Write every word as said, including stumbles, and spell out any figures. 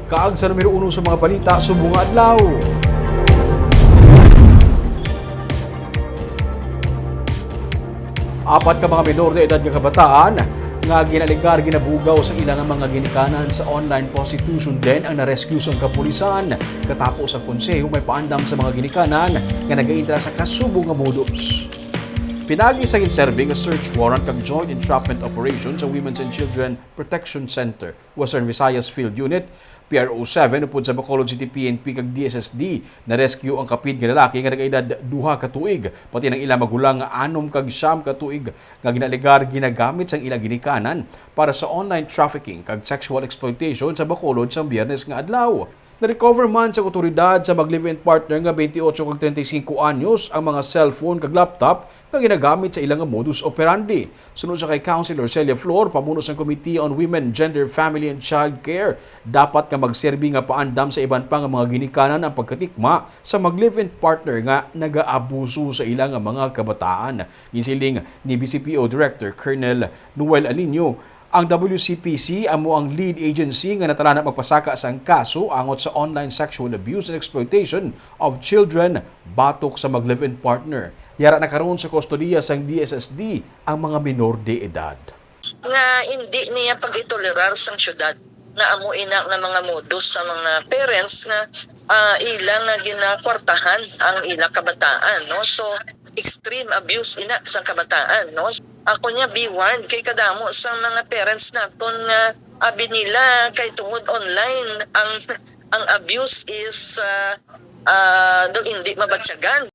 Kaag sa numero uno sa mga balita subong nga adlaw. Apat ka mga menor de edad nga kabataan nga ginalegar ginabugaw sa ilang mga ginikanan sa online prostitution den ang na-rescue sang kapulisan. Katapo sa konseho may paandam sa mga ginikanan nga nagaintra sa kasubo nga modus. Pinagi sa ginserbi nga search warrant kag joint entrapment operation sa Women's and Children Protection Center, Western Visayas Field Unit, P R O seven, upod sa Bacolod City P N P kag D S S D, na-rescue ang kapid nga lalaki nga nag-edad duha ka tuig, pati ang ila magulang nga anom kag siyam ka tuig nga ginalegar ginagamit sang ila ginikanan para sa online trafficking kag sexual exploitation sa Bacolod sang Biyernes nga adlaw. Na-recover man sa awtoridad sa mag-live-in partner nga twenty-eight kag treinta y cinco anyos ang mga cellphone kag laptop nga ginagamit sa ila nga modus operandi. Suno sa kay Councilor Celia Flor, pamuno sang Committee on Women, Gender, Family, and Child Care, dapat nga magserbi nga paandam sa iban pa nga mga ginikanan ang pagkatikma sa mag-live-in partner nga nagaabuso sa ila nga mga kabataan. Ginsiling ni B C P O Director Colonel Noel Aliño, ang W C P C amo ang lead agency nga natalana magpasaka sang kaso angot sa online sexual abuse and exploitation of children batok sa mag-live-in partner. Yara na karon sa kustodiya sang D S S D ang mga menor de edad. Nga hindi niya pag-itolerar sang syudad nga amo ina nga mga modus sa mga parents nga, ah, ila nga ginakwartahan ang ila kabataan, no? So, extreme abuse ina sa kabataan, no? Ako niya, be warned kay kadamo sa mga parents naton nga abi nila kay tungod online ang ang abuse is, ah, ah, daw hindi mabatyagan.